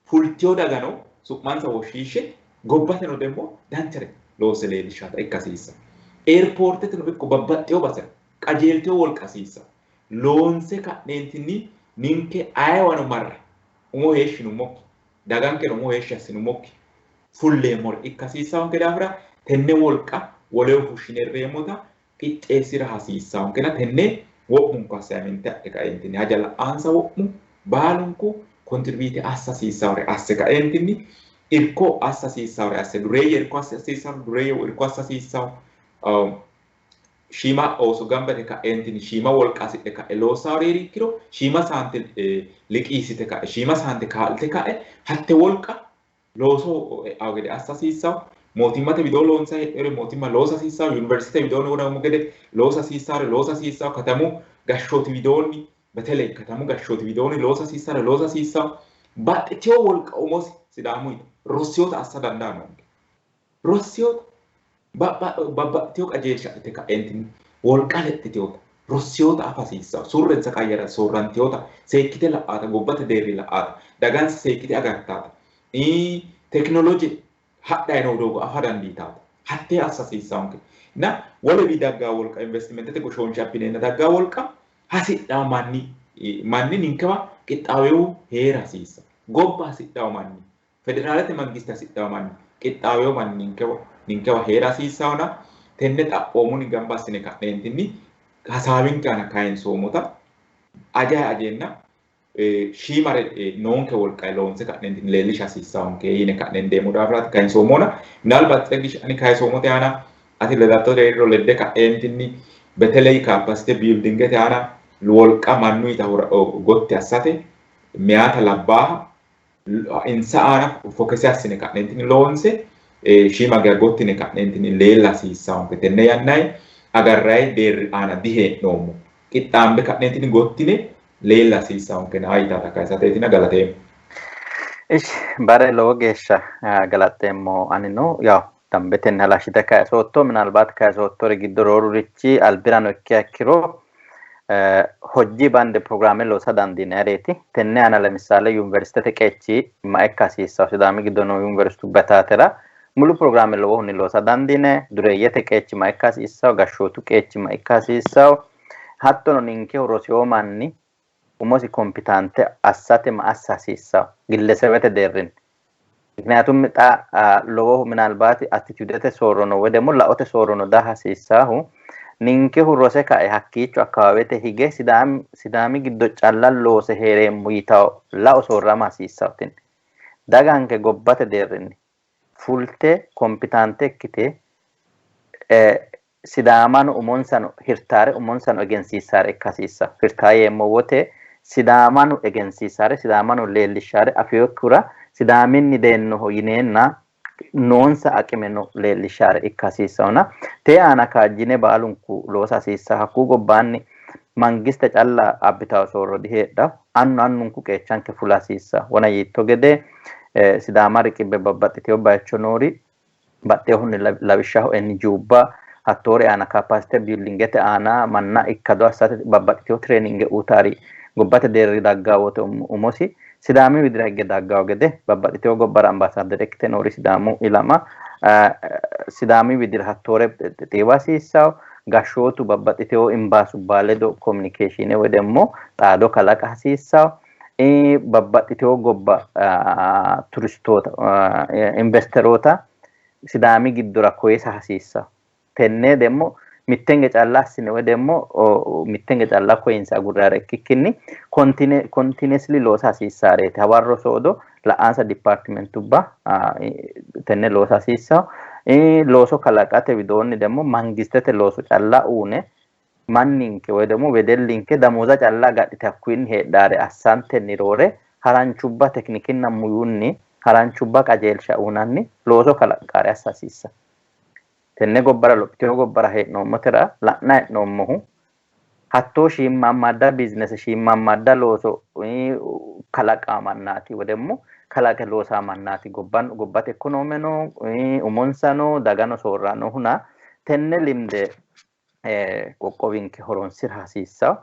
Fultiyo dagano su'mansa woshshiishshe gobbateno demmo danchare loosse leellishshata ikka hasiissa. Eerpoorteteno ikko babbaxxeyo basera qajeeltiyo wolqa hasiissa. Loonse ka'neentinni ninke ayeewano marre umo heeshshinummokki dagankeno umo heeshshi assinummokki fulleemmore ikka hasiissaanke daafira tenne wolqa woleho fushshinerreemmota qixxeessira hasiissaankena tenne wo'munku assignmente adhe kaeentinni haja la'ansa wo'mu baalunku kontribiite assa hasiissaawore asse kaeentinni irko assa hasiissaawore asse dureeyye irko assa hasiissawo dureeyye irko assa hasiissawo shiima ooso gamba yite ka'eentinni shiima wolqa hasidhe ka'e loossaawore ikkiro shiima saante liqiissite ka'e shiima saante kaa'lite ka'e hatte wolqa looso e'awo gede assa hasiissawo. Mootimmate widoo loonsa heedhore mootimma loosa hasiissawo. Yuniversite widoonni wonamu gede loosa hasiissawore loosa hasiissawo. Katamu gashshooti widoonni በተለይ katamu gashshooti widoonni loosa hasiissawore loosa hasiissawo. Baxxiteyo wolqa umosi Sidaamuyita rossiyota assa dandaa noonke. Rossiyota babbaxxiteyo qajeelsha adhite ka'eentinni wolqa lexxiteyota rossiyota afa hasiissawo. Surrensa qayyara soorranteyota seekkite la'aata gobbate deerri la'aata dagansa seekkite agartaata tekinoloje hadhayi noo doogo afa dandiitaata hattee assa hasiissawonke. Na wolewi daggaa wolqa investimentete goshoonshe abbineenna daggaa wolqa hasidhawo manni manni ninkewa qixxaawewu heera hasiissa. Gobba hasidhawo manni federaalete mangiste hasidhawo manni qixxaawewu manni ninkewa heera hasiissawona tenne xaphoomunni gamba assine ka'neentinni hasaawinke aana kayinsoommota ajayi ajeenna shiimare noonke wolqa loonse ka'neentinni leellisha hasiissawonke yine ka'neen deemmo daafiraati kayinsoommona. Minaalbaati Tsegish ani kayisoomote aana ati ledatto heeriro ledde ka'eentinni beteley kaapasite biyildingete aana wolqa mannuyita gotti assate meyaata labbaaha insa aana fokese assine ka'neentinni loonse shiima geya gottine ka'neentinni leella hasiissawonke. Tenne yannayi agarrayi deerri aana dihee'noommo. Qixxaambe ka'neentinni gottine leella hasiissawonke naa yitaata kayisateetina galateemmo. Ishi bare lowo geeshsha galaxxeemmo anino yaw dambetenni halashshite kayisootto minalbaat kayisoottori giddo roorurichi albirano ikkiha ikkiro hojji bande pirogiraame loosa dandiinayireeti. Tenne aana lemisaale yuniversitete qeechi ma ikka hasiissawo Sidaami giddo noo yuniversitubba taatera mulu pirogiraame lowohunni loosa dandiine dureeyyete qeechi ma ikka hasiissawo gashshootu qeechi ma ikka hasiissawo hattono ninkehu rosiyo manni umosi kompitante assate ma assa hasiissawo gillesebete deerrinni. Mikniyaatum xa lowohu minalbaati attitudete soorrono woy ደግሞ laote soorrono daa hasiissaahu ninkehu rose kae hakkiicho akkawaawete hige Sidaami giddo calla loose heereemmo yitawo lao soorrama hasiissawo tini. Daganke gobbate deerrinni fulte kompitante ikkite Sidaamano umonsano hirtaare umonsano egensiissaare ikka hasiissawo. Hirtaa yeemmo wote Sidaamano egensiissaare Sidaamano leellishshaare afeyokkihura Sidaaminni deennoho yineenna noonsa aqimeno leellishshaare ikka hasiissawona tee aana kaajjine baalunku loosa hasiissawo. Hakkuu gobbaanni mangiste calla abbitawo soorro diheedhawo. Annu annunku qeechanke fula hasiissawo. Wona yiitto gede Sidaama riqibbe babbaxxiteyo bayicho noori baxxeyohunni lawishshaho NGObba hattoori aana capacity buildingete aana manna ikkado assate babbaxxiteyo training uutaari gobbate deerri daggaa wote umosi Sidaami widira higge daggawo gede babbaxxiteyo gobbara ambaasaadere ikkite noori Sidaamu ilama Sidaami widira hattoore xiiwa hasiissawo. Gashshootu babbaxxiteyo imbaasubba ledo communication woy ደግሞ xaado kalaqa hasiissawo. Babbaxxiteyo gobba turistoota investeroota Sidaami giddora koyisa hasiissawo. Tenne ደግሞ mittenge calla assine woy ደግሞ mittenge calla koyinse agurraare ikkikkinni continuously loosa hasiissaareeti. Hawarro soodo la'ansa dipaartimentubba tenne loosa hasiissawo. Looso kalaqate widoonni ደግሞ mangistete looso calla uune manninke woy ደግሞ wedellinke damooza calla agadhite hakkuinni heedhaare assantenni roore haranchubba teknikinna muyunni haranchubba qajeelsha uunanni looso kalaqqaare assa hasiissa. Tenne gobbara lophiteyo gobbara hee'noommotera la'na hee'noommohu hattoo shiimmammadda biizinese shiimmammadda looso kalaqa mannaati woy ደግሞ kalaqe loosaa mannaati gobbate ekonoomeno umonsano dagano soorranohuna tenne limde qoqqowinke horonsira hasiissawo.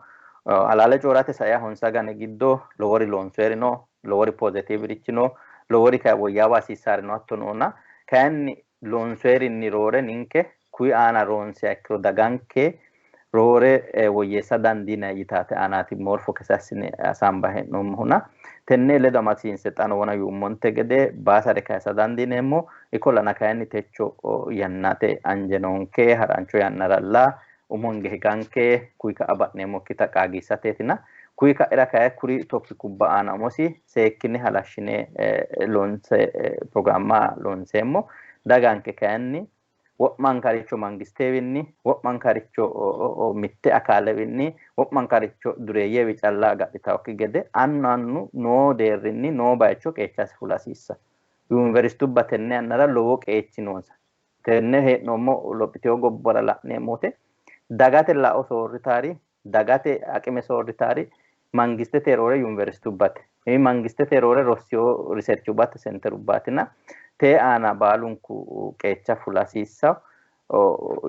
Halaale coorate saia honsa gane giddo lowori loonsoeri no, lowori pozitiivirichi no, lowori kayi woyyaawa hasiissaari no hatto noona kayinni loonsoerinni roore ninke kuyi aana roonsiha ikkiro daganke roore woyyeessa dandiinanni yitaate aanaati more focus assine hasaamba hee'noommohuna tenne ledo amadisiinse xano wona yuummonte gede baasare kayisa dandiineemmo. Ikkollana kayinni techo yannate anje noonke harancho yannaralla umonge higanke kuyi ka'a ba'neemmokkita qaagiissateetina kuyi ka'ira kayi kuri topikubba aana umosi seekkine halashshine loonse pirogiraamma loonseemmo. Daganke kayinni wo'mankaricho mangisteewinni wo'mankaricho mitte akaalewinni wo'mankaricho dureeyyewi calla agadhitawokki gede annu annu noo deerrinni noo bayicho qeechasi fula hasiissa. Yuniversitubba tenne yannara lowo qeechi noonsa. Tenne hee'noommo lophiteyo gobbara la'neemmo wote dagate lao soorritaari dagate aqime soorritaari Mangistete roore yuniversitubbate, mangistete roore rossiyo riserchubbate senterubbaatina tee aana baalunku qeecha fula hasiissawo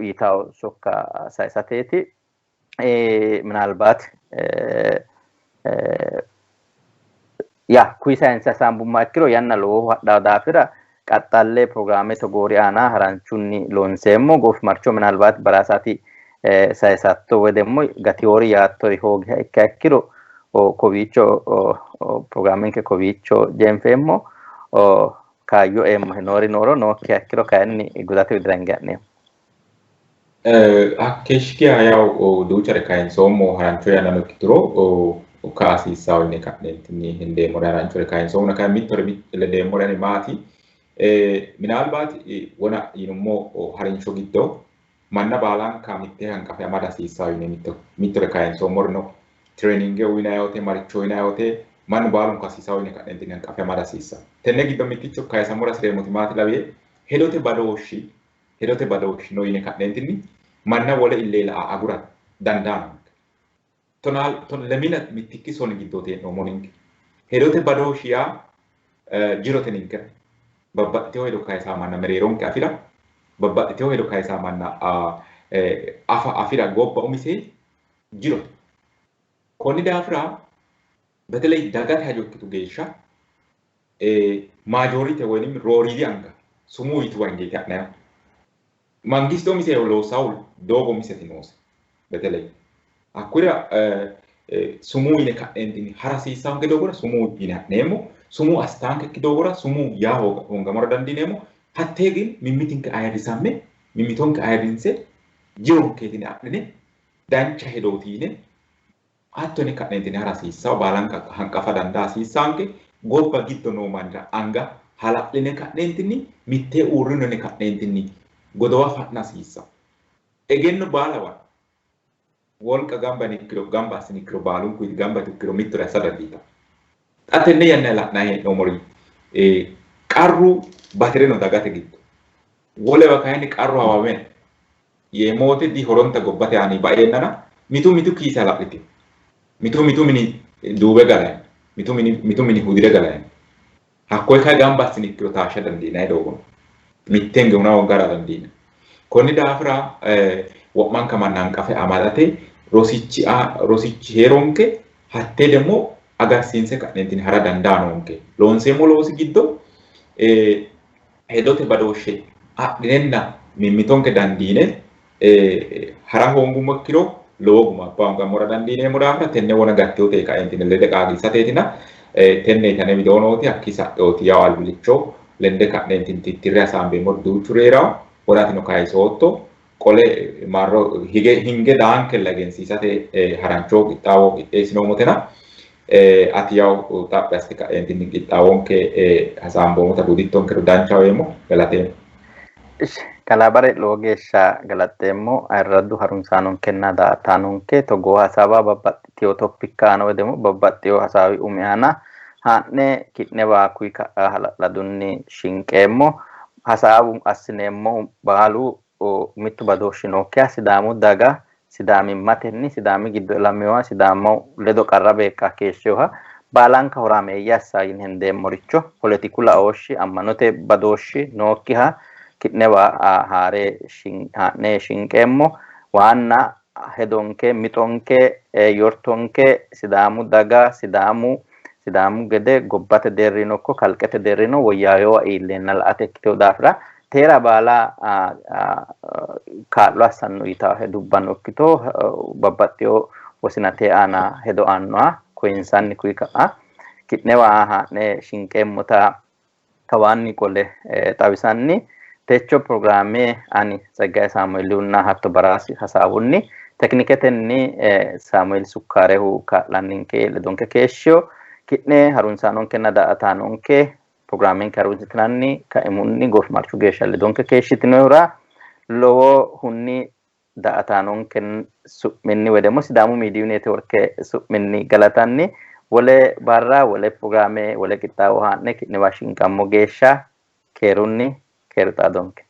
yitawo sokka sayisateeti. Minaalbaat ya kuyi sayinse hasaambumma ikkiro yanna lowohu hadhawo daafira qaxxalle pirogiraame togoori aana haranchunni loonseemmo. Goofimarcho minaalbaat baraasaati sayisatto woy demmo gatiyoori yaattori hoogiha ikkiha ikkiro kowiicho pirogiraamenke kowiicho jeenfeemmo. Kaayyo eemmohe noori nooro nookkiha ikkiro kayinni gudate widira hinge ha'neemmo. Hakkeeshshi geya yawu duuchare kayinsoommo harancho yannano ikkituro ka hasiissawo yine ka'neentinni hendeemmore haranchore kayinsoommo kayi mittore ledeemmore ani maati minaalbaati wona yinummo harinsho giddo manna baalanka mitte hanqafe amada hasiissawo yine mittore kayinsoommori no. Traininge uyinanni wote maricho uyinanni wote mannu baalunku hasiisawo yine ka'neentinni hanqafe amada hasiissawo. Tenne giddo mitticho kayisammora hasireemmoti maati lawiye hedote badooshshi hedote badooshshi no yine ka'neentinni manna wole illee la'a agura dandaa noonke. Tonaa lemina mittikki soni giddooti hee'noommo ninke. Hedote badooshshi yaa jirote ninkera. Babbaxxitewo hedo kayisaa manna mereeronke afira, babbaxxitewo hedo kayisaa manna afa afira gobba umise jirote. Konni daafira beteley dagate hajo ikkitu geeshsha majorite woynim rooriidi anga sumuu yituwa hingeeti ha'nayihu. Mangiste umise loossawu doogo umiseti noose beteley. Hakkuyira sumuu yine ka'neentinni hara hasiissaanke doogora sumuu yine ha'neemmo. Sumuu assitaankekki doogora sumuu yaa hoongamora dandiineemmo. Hattee gin mimmitinke ayirrisamme mimmitonke ayirrinse jironkeeti yine adhine dancha hedooti yine hatto yine ka'neentinni hara hasiissawo baalanka hanqafa dandaa hasiissaanke gobba giddo noo mannira anga hala'line ka'neentinni mittee uurrino yine ka'neentinni godowa fa'na hasiissawo. Egenno baalawa wolqa gamba ikkiro gamba assinikkiro baalunku gamba ikkiro mittore assa dandiitanno. Xa tenne yanna la'nanni hee'noommori qarru batirino dagate giddo. Wolewa kayinni qarru hawame yee moote di horonta gobbate aani baeennana mitu mitu kiise hala'litino. Mitu mitu mini duube galayi mitu mini mitu mini hudire galayi. Hakkoye kayi gamba assinikkiro taashsha dandiinanni doogo no. Mittenge huna hoongara dandiinanni. Konni daafira wo'manka manna hanqafe amadate rosichi rosichi heeronke hattee demmo agarsiinse ka'neentinni hara dandaa noonke. Loonseemmo loosi giddo hedote badooshshe adhinenna mimmitonke dandiine hara hoongummo ikkiro lowo guma abba hoongammora dandiineemmo daafira tenne wona gatteyote kaeentinni lede qaagiissateetina tenne tane widoo nooti hakkii sa'eoti yawo albilicho lende ka'neentinni tittirre hasaambeemmori duuchu reerawo wonatino kayisootto qole marro hige hinge daankella egensiisate harancho qixxaawo qixxeessinoommotena ati yawo xaphi assite ka'eentinni qixxaawonke hasaamboommota gudittonkero danchaho yeemmo galateemmo. Kalaa Bare lowo geeshsha galaxxeemmo ayirraddu harunsaanonkenna daa''ataanonke togoo hasaawa babbaxxitewo toppikka aana woy ደግሞ babbaxxewo hasaawi umi aana haa'ne ki'newa kuyi ka'a hala'ladunni shinqeemmo. Hasaawu assineemmohu baalu mittu badooshshi nookkiha Sidaamu daga Sidaamimmatenni Sidaami giddo ilaminoha Sidaamu ledo qarra beeqqa keeshshinoha baalanka horaameeyye assa yine hendeemmoricho poletiku laooshshi ammanote badooshshi nookkiha ki'newa haare haa'ne shinqeemmo. Waanna hedonke mixonke yortonke Sidaamu daga Sidaamu Sidaamu gede gobbate deerrino ikko kalqete deerrino woyyaayowa iilleenna la''ate ikkitewo daafira teera baala kaa'lo assanno yitawo hedubbano ikkito babbaxxewo wosinate aana hedo aannoha koyinsanni kuyi ka'a ki'newa haa'ne shinqeemmota kawaanni qole xawisanni techo pirogiraame ani Tseggaye Saamueelihunna hatto Baraasi hasaawunni tekniketenni Saamueel Sukkaarehu kaa'lanninke ledonke keeshshiyo ki'ne harunsaanonkenna daa''ataanonke pirogiraamenke harunsitinanni kaimunni goofimarchu geeshsha ledonke keeshshitinohura lowohunni daa''ataanonke su'minni woy ደግሞ Sidaamu Miidiyu Neetiworke su'minni galatanni wole barra wole pirogiraame wole qixxaawo haa'ne ki'newa shinqammo geeshsha keerunni keeru xaadonke.